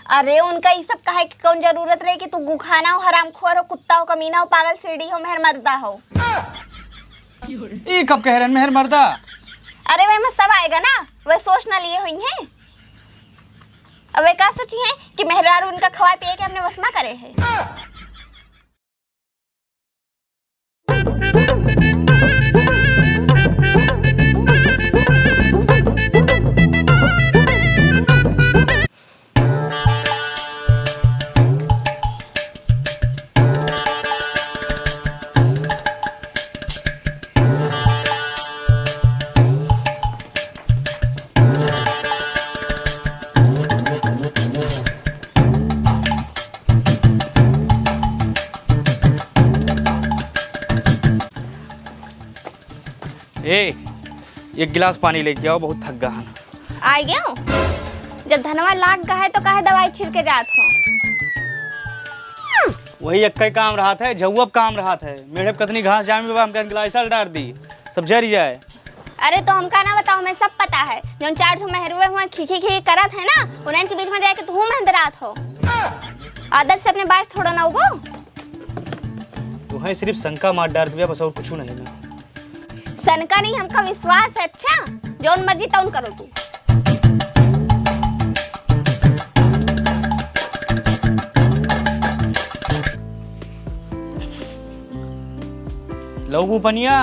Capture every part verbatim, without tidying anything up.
अरे, उनका ई सब कहे के कौन जरूरत रहे कि तू गुखाना हो, हरामखोर हो, कुत्ता हो, कमीना हो, पागल सीढ़ी हो, मेहर मर्दा हो। ई कब कह रहन मेहर मर्दा? अरे, वह में सब आएगा ना, वह सोच ना लिए हुई हैं। अब वह का सोची हैं कि मेहरारू उनका खवाए पिए के हमने वसमा करे है। ए, एक गिलास पानी लेके आओ, बहुत थक गया हन। आइ गयो? जब धनवा लाग गा है तो काहे दवाई छिड़के जात हो? वही एक्कै काम रहत है, झउआ पे काम रहत है। मेढ़े पे कतनी घास जामे बा, हमका गिलाइसा डार दी, सब जरि जाए। अरे तो हमका ना बताओ, हमें सब पता है। जौन चार ठो मेहरुए हुआ खी खी खी करत है ना, उन्हन के बीच में जाके तू मेहंदरात हो। आदत से अपने बात छोड़ो ना उबो। तुहैं सिर्फ शंका मार डार दिया बस, और कुछ नहीं ना। शंका नहीं, हमका विश्वास है। अच्छा, जौन मर्जी तौन करो तू। लौबू पनिया।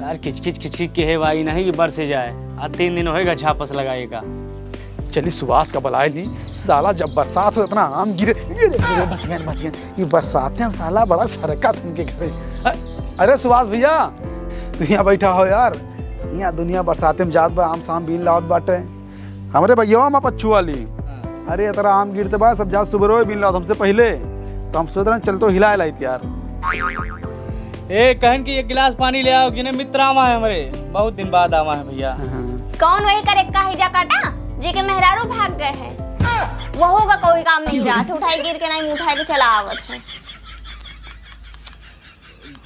यार, किचकिच किचकिच के है भाई, नहीं कि बरस जाए। आज तीन दिन होएगा छापस लगाए का। चली सुभाष का बुलाए ली। साला जब बरसात हो इतना आम गिरे, ये ले, ये बच गए, बच गए। ये बरसाते में साला बड़ा सरका था इनके घरे। अ-, अरे सुभाष भैया, तू यहाँ बैठा हो यार। यहाँ दुनिया बरसाते में जात बा, आम साम बीन लावत बाटे। हमरे बगियावा में पच्चू वाली। हाँ। अरे इतना आम गिरते बा, सब जात सुबह बीन लावत हमसे पहले। तो हम सोच रहे हैं चल तो हिलाए लाइत यार। ए, कहन कि एक गिलास पानी ले आओ, गिने मित्र आवा है हमरे, बहुत दिन बाद आवा है भैया। हाँ। कौन वही करे का हिजा काटा, जे के मेहरारू भाग गए हैं? वो होगा कोई काम नहीं रहा था, उठाई गिर के नहीं उठाई के चला आवत है।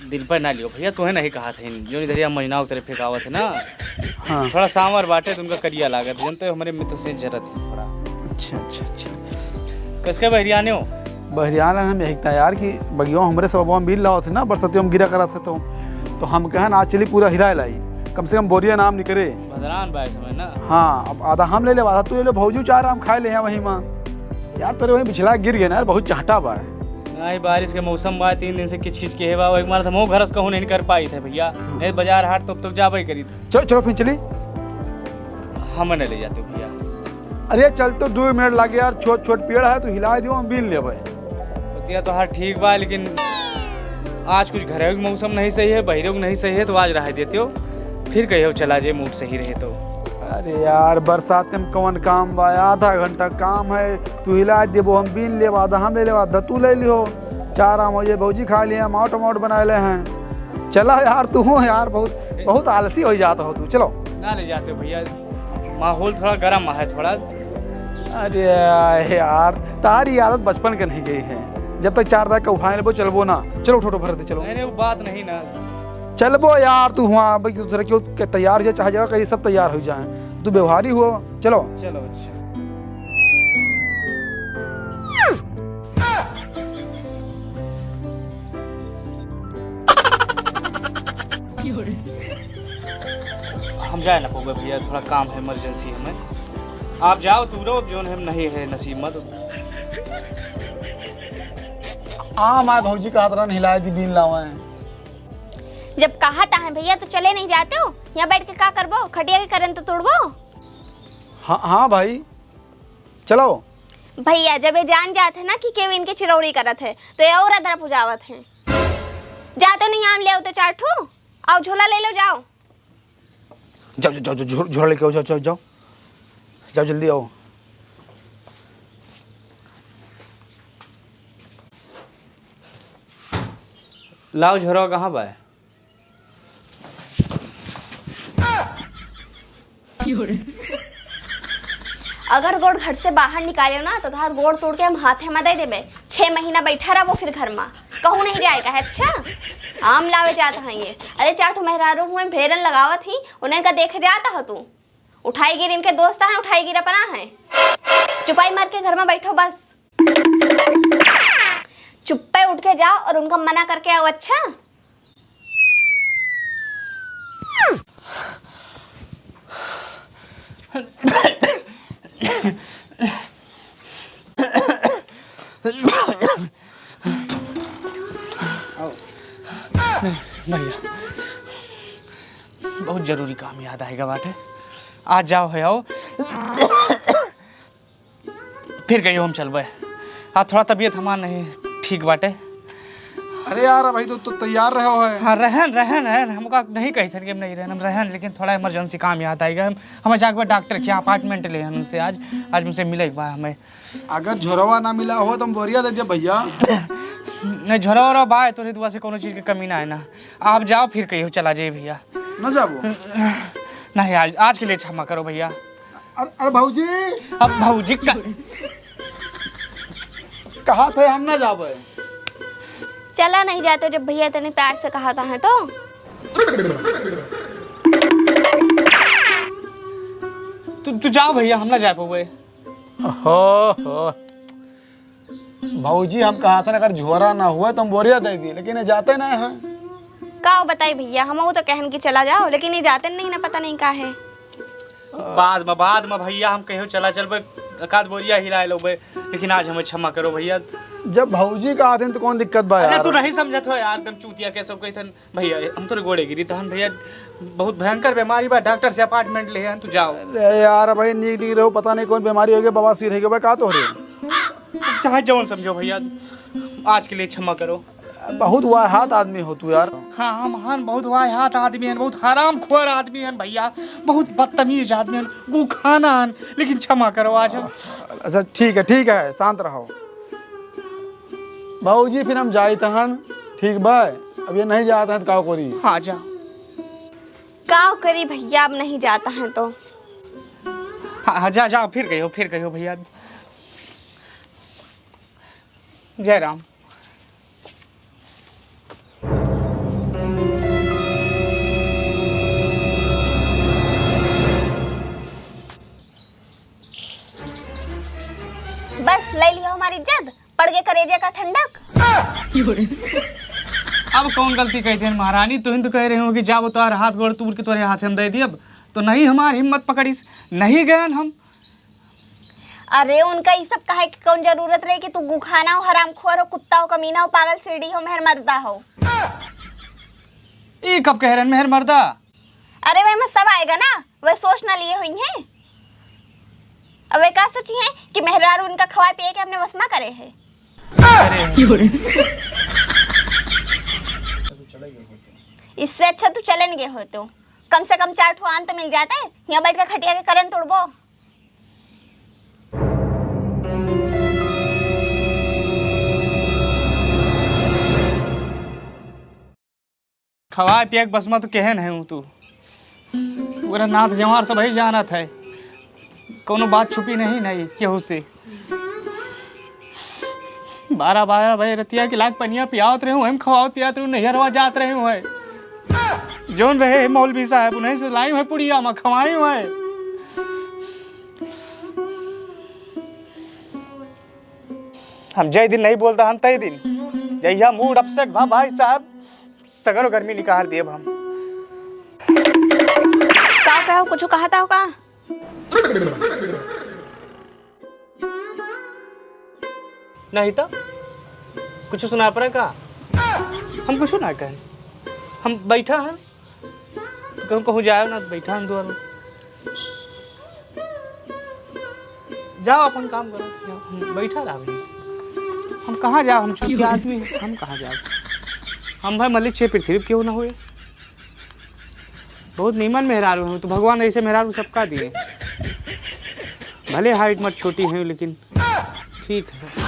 दिल पर ना लियो भैया, तोहे नहीं कहा था, जो इधर या महीना उतरे फेंकावत है ना। हाँ। थोड़ा सांवर बाटे, तो उनका करिया लागत, जनते हमरे मित्र से जरत है थोड़ा। अच्छा, अच्छा, अच्छा। किसके बहरियाने हो? बहरियाना हम यही था यार कि बगियो हमरे सब अब हम बीन लावत है ना, बरसतियों में गिरा करत है तो, तो हम कहन आज चली पूरा हिलाए लाई, कम से कम बोरिया नाम निकरे। भदरान बाय समय ना। हाँ, अब आधा हम ले ले, आधा तू ले ले, भौजी चार आम खाए ले हैं वहीं माँ। यार तोरे वहीं बिछला गिर गए ना यार, बहुत चाहटा बा। नहीं, बारिश के मौसम बा, तीन दिन से किच किच के है बा, एक मार हम घर से कहूँ नहीं कर पाई थे भैया, नहीं बाजार हाट तो, तो जाबे करी थे। चलो, चलो फिर चली। हम नहीं ले जाते भैया। अरे चल तो दो मिनट लागे यार, छोट छोट पेड़ है, तू हिला दियो, हम बीन लेबे। बतिया तो हाँ ठीक बा, लेकिन आज कुछ घरे के मौसम नहीं सही है, बहरे के नहीं सही है, तो आज रह देते हो, फिर कहियो चला जाए, मूड सही रहे तो। अरे यार, बरसात में कौन काम बा, आधा घंटा काम है, तू हिला देबो, हम बीन लेबा, आधा हम ले लेबा, आधा तू ले लिहो, चार आम हो जाए, भौजी खा लिए, हम आउट आउट बना ले हैं। चला यार, तू हो यार, बहुत, बहुत आलसी हो जाता हो तू, चलो। ना ले जाते भैया, माहौल थोड़ा गर्म है थोड़ा। अरे यार, तारी आदत बचपन के नहीं गई है। जब तक चार दाग का उफान लेबो, चलबो ना। चलो, उठो, उठो, भर दे, चलो। नहीं, नहीं, वो बात नहीं ना। चलबो यार, तू हुआ अब एक दूसरे के, के तैयार हो जा, चाहे जगह कहीं सब तैयार हो जाए। तू व्यवहारी हो, चलो। चलो, अच्छा। हम जाए ना पउबे भैया, थोड़ा काम है, इमरजेंसी हमें। आप जाओ, तू रहो, जोन हम नहीं है नसीब मत। आम आए भौजी का हाथ रन हिलाए दी, बीन लावे। जब कहा था भैया तो चले नहीं जाते हो, यहाँ बैठ के का करबो, खटिया के करन तो तोड़बो। हाँ, हाँ भाई, चलो। भैया, जब ये जान जात है ना कि केहू इनके चिरौरी करत है, तो ये और अदरा पुजावत है। जाते नहीं आम ले आओ तो चार ठू, आओ झोला ले लो, जाओ। जाओ, जाओ, जाओ, जाओ, झो-, झोला लेके आओ, जाओ, जाओ, जाओ। जाओ, जल्दी आओ। लाओ, झोरा कहाँ बा? अगर गोड़ घर से बाहर निकाले ना, तो तोहार गोड़ तोड़ के हम हाथे में दे देबे। छह महीना बैठा रहबो फिर घर में, कहूँ नहीं जाएगा है। अच्छा, आम लावे जात हैं ये। अरे, चार ठो मेहरारू हुए, भेरन लगावत ही, उन्हें का देखे जात हो तू? उठाई गिर इनके दोस्त हैं, उठाई गिर अपना है। चुपाई मार के घर में बैठो बस। चुप्पे उठ के जाओ और उनका मना करके आओ। अच्छा। नहीं, भैया, बहुत जरूरी काम याद आएगा बाटे। आज जाओ है, आओ। फिर कहियो हम चलबे। आज थोड़ा तबीयत हमार नहीं ठीक बाटे। अरे यार, अभी तो, तो तैयार रहो है। हाँ, रहन, रहन, रहन। हमका नहीं कही थे कि हम नहीं रहन, हम रहन, लेकिन थोड़ा इमरजेंसी काम याद आएगा। हम, हमें जाके डॉक्टर के यहाँ अपॉइंटमेंट ले हैं उनसे आज, आज उनसे मिले एक बार हमें। अगर झोरवा ना मिला हो तो हम बोरिया दे दिया भैया। नहीं, झोरवा वोरवा बाय, तोरे दुआ से कोनो चीज के कमी ना है ना। आप जाओ, फिर कहियो चला जाइए भैया। ना जाबो? नहीं, आज, आज के लिए क्षमा करो भैया। अरे, अरे भौजी। अब भौजी का कहा थे हम ना जाबे। चला नहीं जाते जब भैया इतने प्यार से कहा था है तो। तू, तू जाओ भैया, हम ना जा पावे। हो, हो। भौजी, हम कहा था ना, अगर झोरा ना हुआ तो हम बोरिया दे दी, लेकिन ये जाते ना है। का बताई भैया, हम तो कहन की चला जाओ, लेकिन ये जाते नहीं ना, पता नहीं का है। बाद में, बाद में भैया, हम कहो चला चलबे, एक आध बोरिया हिला लेबे, लेकिन आज हमें क्षमा करो भैया। जब भौजी कहा थे तो कौन दिक्कत बा अरे यार? तू नहीं समझत हो यार, एकदम चूतिया के सब कहथन। भैया, हम तोरे गोड़े गिरी तहन भैया, बहुत भयंकर बीमारी बा, डॉक्टर से अपॉइंटमेंट ले हन, तू जाओ। अरे यार, भाई नीक नीक रहो, पता नहीं कौन बीमारी हो गई, बवासीर हो गया बा, का तोहरे? चाहे जौन समझो भैया, आज के लिए क्षमा करो। बहुत वाहियात आदमी हो तू यार। हाँ, हम हन बहुत वाहियात आदमी हन, बहुत हरामखोर आदमी हन भैया, बहुत बदतमीज आदमी हन, गूखाना हन, लेकिन क्षमा करो आज हम। अच्छा ठीक है, ठीक है, शांत रहो। बाबूजी, फिर हम जाइत हन, ठीक बा? अब ये नहीं जात हैं तो का करी? हाँ, जा। का करी भैया, अब नहीं जाता है तो? हाँ, हाँ, जा, जाओ, फिर कहियो, फिर कहियो भैया। जय राम। बस, ले लियो हमारी इज्जत, पड़ गए करेजे का ठंडक। अब कौन गलती कह देन महारानी? तुहिन तो कह रहे हो कि जाबो तोहर हाथ गोड़ तूर के तोहरे हाथ हम दे दियब, तो नहीं हमार हिम्मत पकड़िस, नहीं गयन हम। अरे, उनका ई सब कहे के कौन जरूरत रहे कि तू गुखाना हो, हरामखोर हो, कुत्ता हो, कमीना हो, पागल सिरडी हो, मेहर मर्दा हो। ई कब कह रहे हैं मेहर मर्दा? अरे, वह में सब आएगा ना, वह सोच ना लिए हुई हैं। अब वह का सोची हैं कि मेहरारू उनका खवाए पिए के अपने वश में करे है। अरे। इससे अच्छा तू चले न गए हो तो। कम से कम चार ठो आम तो मिल जाते, यहाँ बैठ के खटिया के करन तोड़बो। खवाए पिए के बस में तो केहन है तू। पूरा नाथ जवार सब ही जानत है, कोनो बात छुपी नहीं, नहीं केहू से। बारह बारह बजे रतिया के लाग पनिया पियावत रहे हूँ, हम खवावत पियावत रहे हूँ, नैहरवा जात रहे हूँ है। जौन रहे मौलवी साहब, उन्हीं से लाई हुए पुड़िया में खवाई हुए। हम जय दिन नहीं बोलता, हम तय दिन। जहिया मूड अपसेट भा भाई साहब, सगरो गर्मी निकाल देब हम। का कहो, कुछ कहता हो का? नहीं तो कुछ सुना पड़ा का? हम कुछ ना कहन, हम बैठा हैं, तो कहूँ कहूँ जाए ना, बैठा हैं दुआर में। जाओ अपन काम करो, जाओ, हम बैठा रहा भाई। हम कहाँ जाओ, हम चूतिया आदमी हैं, हम कहाँ जाओ? हम भाई मलिक छे पृथ्वी क्यों ना हुए? बहुत नीमन मेहरारू हैं, तो भगवान ऐसे मेहरारू सबका दिए। भले हाइट मत छोटी हैं, लेकिन ठीक है।